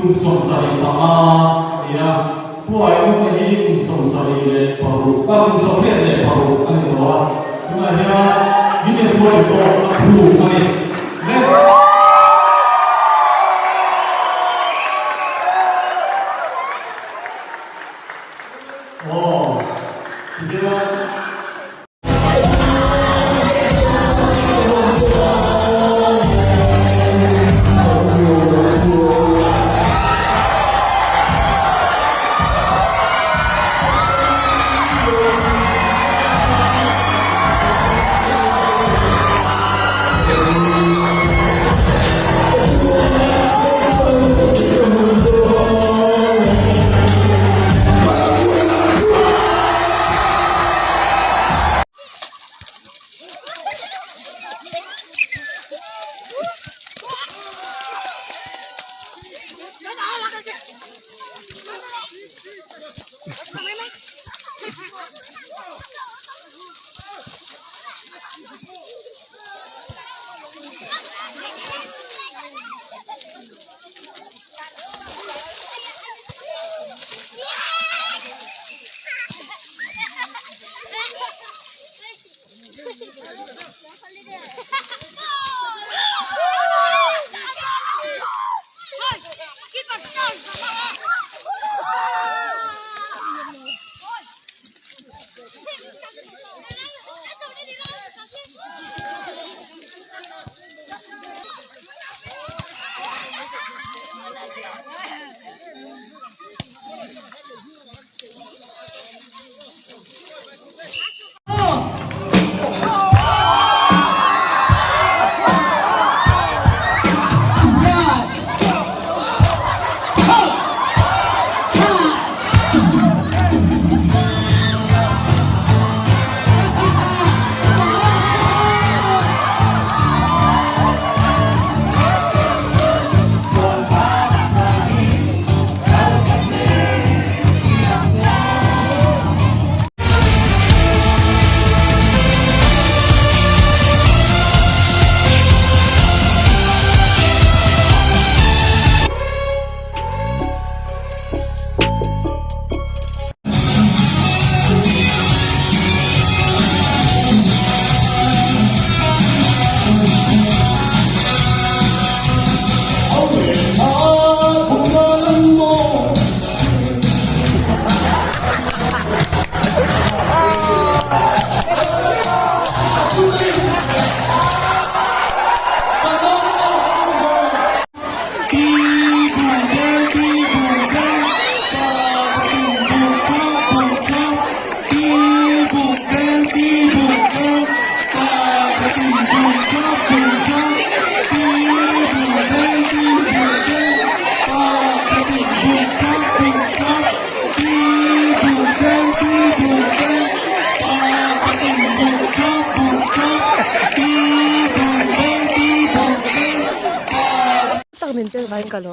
kum 75 a ni a, Pu Ainuka hi kum 76, ah kum 26 a ni tawh a, tunah hian Guinness World Record a phu a ni. Le. Aw, tihian.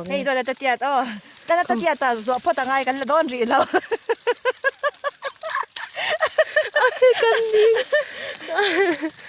Hei dawt a ta tiat aw ta ta tiat ah zawh phawt angai kan la dawn rih lo. Kan ning.